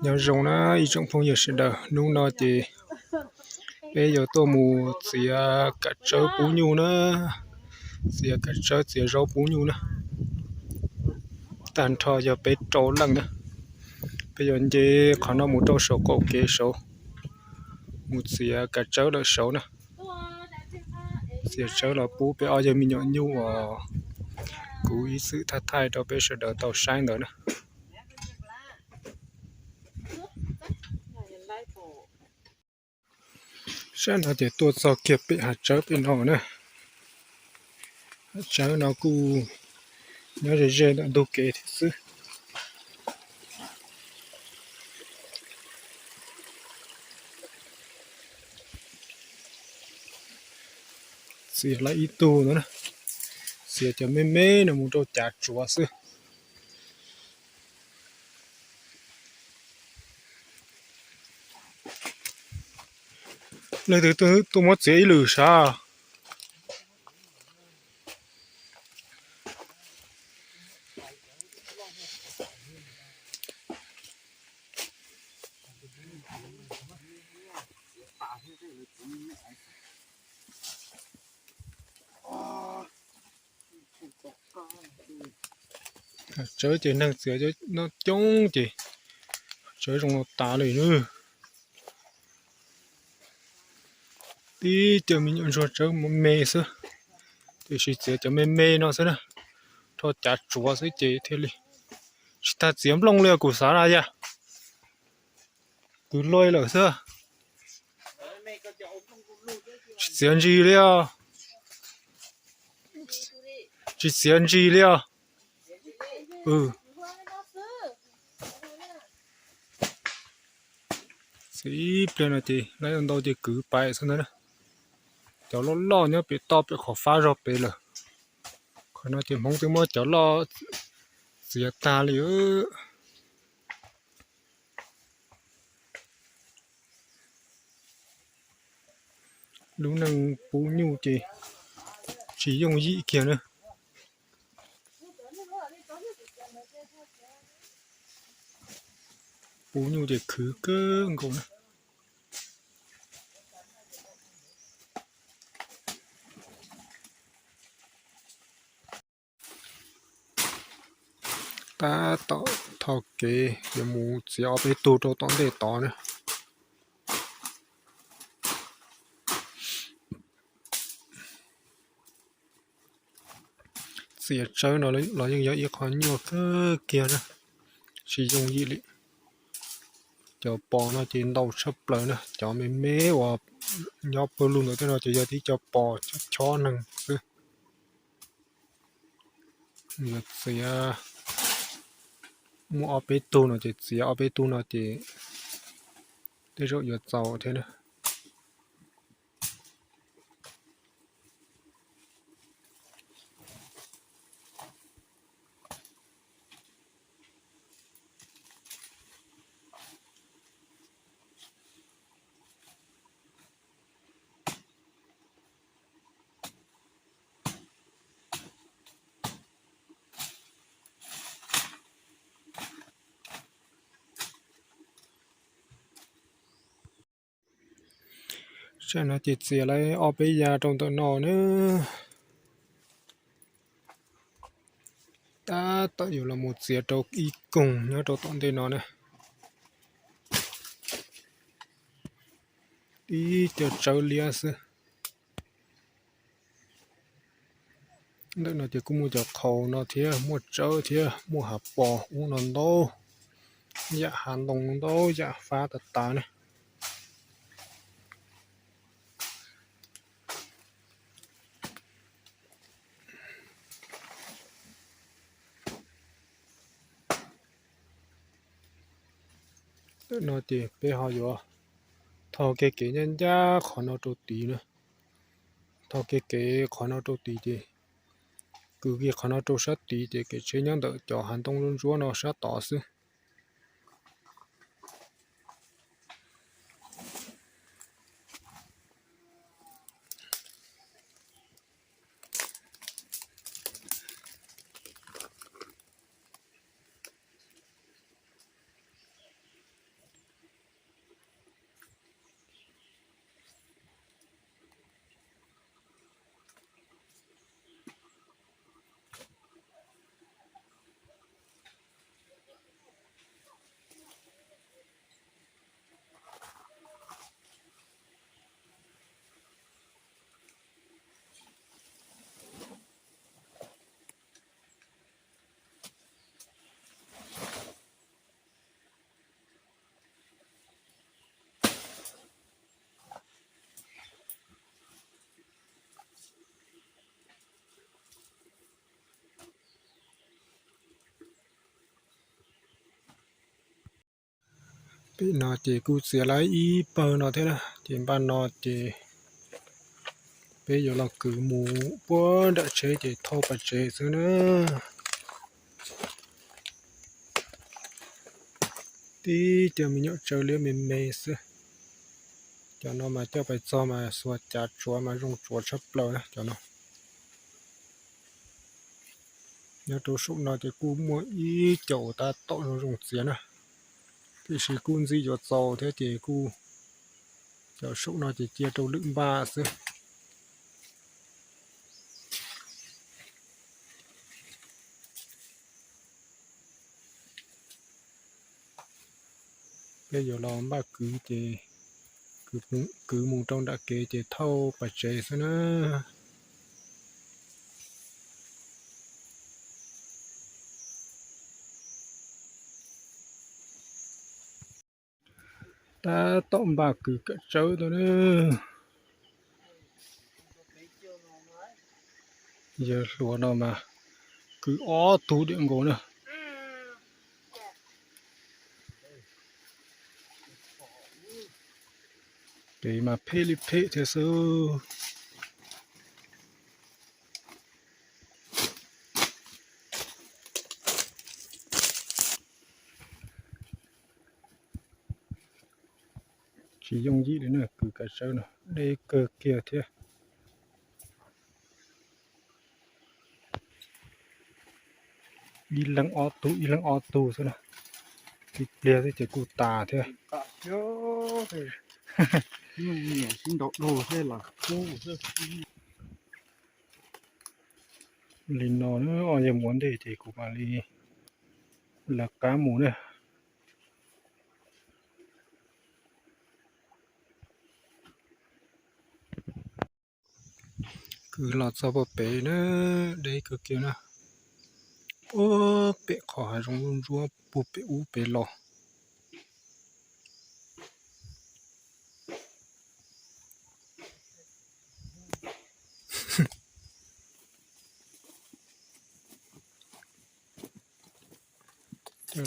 Nyob zoo na ib tsoom phooj ywg sawv daws, hnub no ces peb yuav tuaj mus txiav kav tsawb pub nyuj na, txiav kav tsawb txiav zaub pub nyuj na. Tag nrho yog peb rau leej na. Peb yuav nce qhov no mus rau saum qaum kev saud, mus txiav kav tsawb lawm saud na. Txiav tsawb los pub peb ob yawg me nyuam nyuj uas kuv ib txwm thaij thaij rau peb sawv daws tau saib ntawd na. Sab no ces tuaj txog kiag pem hav tsawb pem no na. Hav tsawb no kuj nyob ze ze ntawm ntug kev thiab xwb. Txiav lawm ib tug no, txiav cov me me no mus rau cav tsuav xwb. Leej twg tuaj muab txiav ib lwm sav? Tsawb ces neeg txiav no coob ces tsawb zoo no tas li na. Tib cov me nyuam ntsuag tsawb me xwb, tiam sis txiav cov me me no xwb na, rho cav tsuav xwb ces thiaj li tsis tas txiav nplooj li os kuv xav na yog. Kwv luaj lawm xwb. Tsis txiav ntsis li os. Tsis txiav ntsis li os. Txiav ib pliag no ces lawv ntau ces kwv pais xwb ntag. Cov loj loj nyob pem toj pem qhov fab zog pem lawm. Qhov no ces Hmoob twb muab cov loj txiav tag li. Lub neej pub nyuj ces tsis yooj yim kiag na. Pub nyuj ces khwv kawg nkaus na. Tab tom tho kev yuav mus txiav ob peb tug rau tom ntej tod na. Txiav tsawb no los yeej yog ib qho nyuaj kawg kiag na, tsis yooj yim li. Cov pos no ces ntau tshaj plaws na, cov me me uas nyob pawg lug ntawm tej no ces yog tib co pos chob neeg xwb. Yuav txiav muaj ob peb tug no ces txiav ob peb tug no ces tej zaum yuav txaus thiab na. Tsam no ces txiav lawm ob peb yav rau ntawm no na. Tab tom yuav los mus txiav rau ib koog nyob rau tom ntej no na. Ib co tsawb liab xwb. Ntawm no ces kuj muaj cov qhaus no thiab, muaj tsawb thiab, muaj hav pos ub no ntau, yam hav ntoo ntau yam fab tas tas ne. Ntawm no ces peb ho yuav tho kiag kev ncaj ncaj qhov no rau tid na. Tho kiag kev qhov no rau tid ces kwv kiag qhov no rau sab tid ces kev tsheb nyob ntawm cov hav ntoo ntsuab ntsuab no sab tod xwb. Pem no ces kuj txiav lawm ib pawg no thiab na, ces npaj no ces peb yuav los kwv mus puag nram tsheb ces thauj pas tsev xwb na. Tib co me nyuam tsawb liab me me xwb. Cov no mas coj pais txog mas xuas cav tsuav mas zoo tsuav tshaj plaws na cov no. Nyob rau saum no ces kuj muaj ib co uas tab tom zoo zoo txiav na, tiam sis kuj ntxim yuav txaus thiab ces kuj, cov saum no ces cia rau lwm npaj xwb. Peb yuav los npaj kwv ces kwv mus rau nram kev ces thauj pas tsev xwb na. Tab tom npaj kwv kav tsawb tau na. Yawg hluas no mas kwv ob tug diam nkaus na. Pem mas phem li phem thiab xwb. Tsis yooj yim li na, kwv kav tsawb no deb kawg kiag thiab. Ib leeg ob tug ib leeg ob tug xwb na, ib pliag xwb ces kuj tas thiab. Li no na, yog muaj ntej ces kuv mam li lawv qab mus na. Kwv los txog puag pem na, deb kawg kiag na. Puag pem qhov hav zoov ntsuab ntsuab puag pem ub pem los.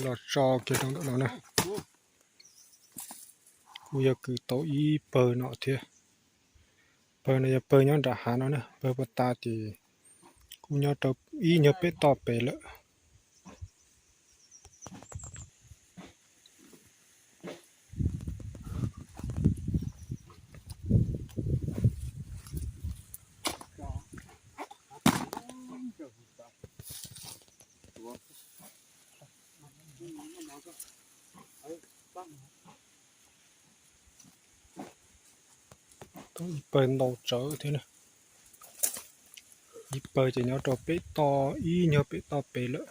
Los tso kiag rau ntawm no na. Kuj yog kwv tau ib pawg no thiab. Pawg no yog pawg nyob nram hav no na, pawg puag ta ces kuj nyob rau ib nyuag pem toj pem lawm. Tau ib pawg ntau tsawv thiab na. Ib pawg ces nyob rau pem toj, ib nyuag pem toj pem lawm.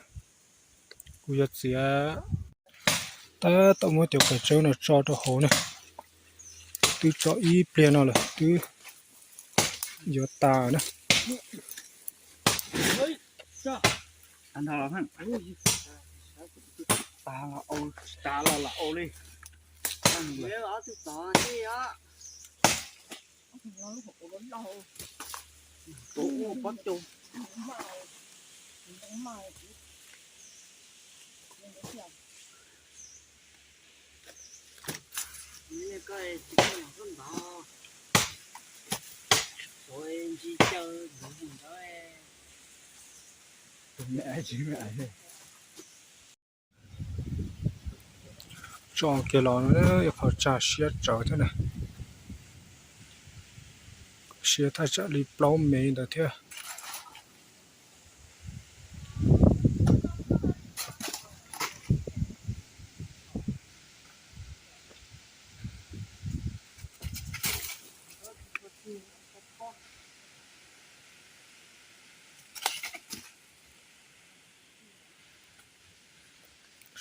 Kuj yog txiav, tab tom muab cov kav tsawb no tso rau hauv na. Twb tso ib pliag no lawm, twb yuav tas na. Tso kiag los ib qho tsag siab tsawv thiab na. Siab thaj tsam li plaub mev ntawd thiab.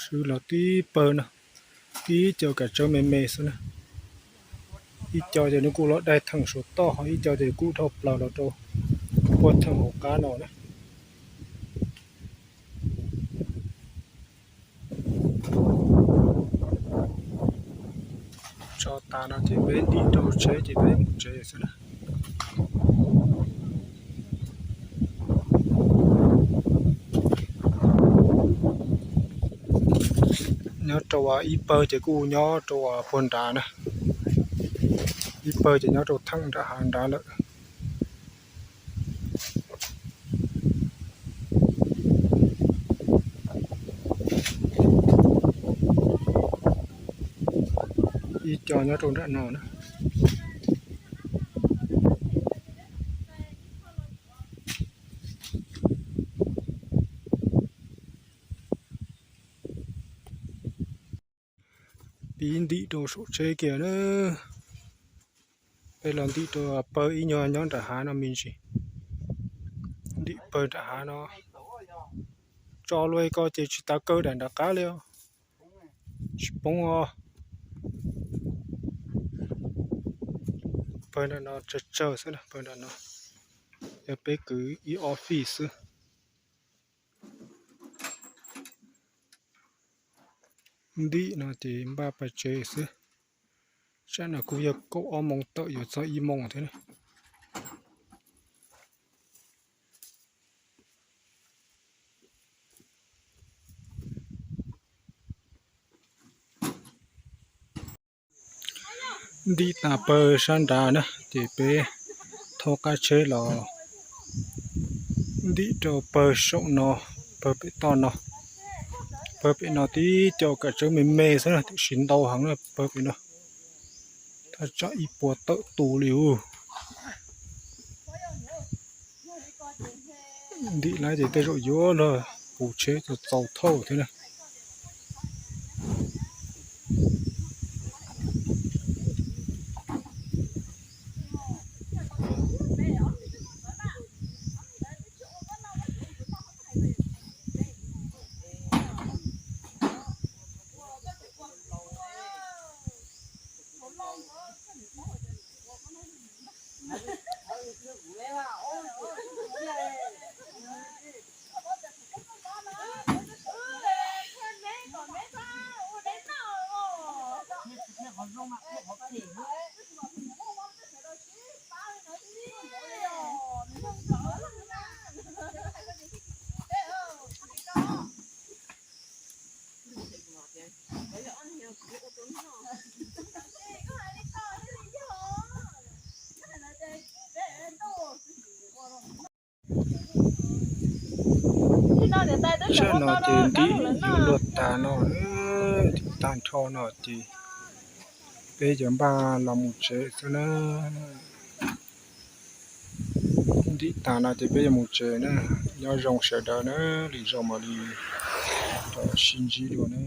Swb los tib pawg no, tib co kav tsawb me me xwb na. Ib co ces nws kuj los daig theem saum toj, ho ib co ces kuj dhau plaws los rau puag theem hauv qab no na. Tso tas no ces peb ntim rau tsheb ces peb mus tsev xwb na. Nyob rau ib pawg ces kuj nyob rau puag nrad na, ib pawg ces nyob rau theem nram hav nrad lawm. Ib co nyob rau nram no na. Pib ntim rau saum tsheb kiag na. Peb los ntim rau pawg ib nyuag nyob nram hav no me ntsis. Ntim pawg nram hav no. Tso luaj ko ces tsis tav kaw daim nram qab li os. Tsis poob os. Pawg nram no tsawg tsawg xwb na, pawg nram no. Yog peb kwv ib ob fij xwb. Ntim no ces npaj pais tsev xwb. Tsam no kuj yog kaum ob moos tawm yuav txog ib moos thiab na. Ntim tas pawg sab nrad na ces peb thauj qab tsheb los ntim rau pawg saum no, pawg pem toj no. Pawg pem no tib co kav tsawb me me xwb na, tiam sis ntau heev na pawg pem no. Thaj tsam ib puas tawm tus li ub. Ntim lawm ces tej zaum yuav luag puv tsheb txaus txaus thauj thiab na. Tsam no ces ntim yuav luag tas no, tag nrho no ces peb yuav npaj los mus tsev xwb na. Ntim tas no ces peb yuav mus tsev na. Nyob zoo sawv daws na, lwm zaus mam li rov sib ntsib dua na.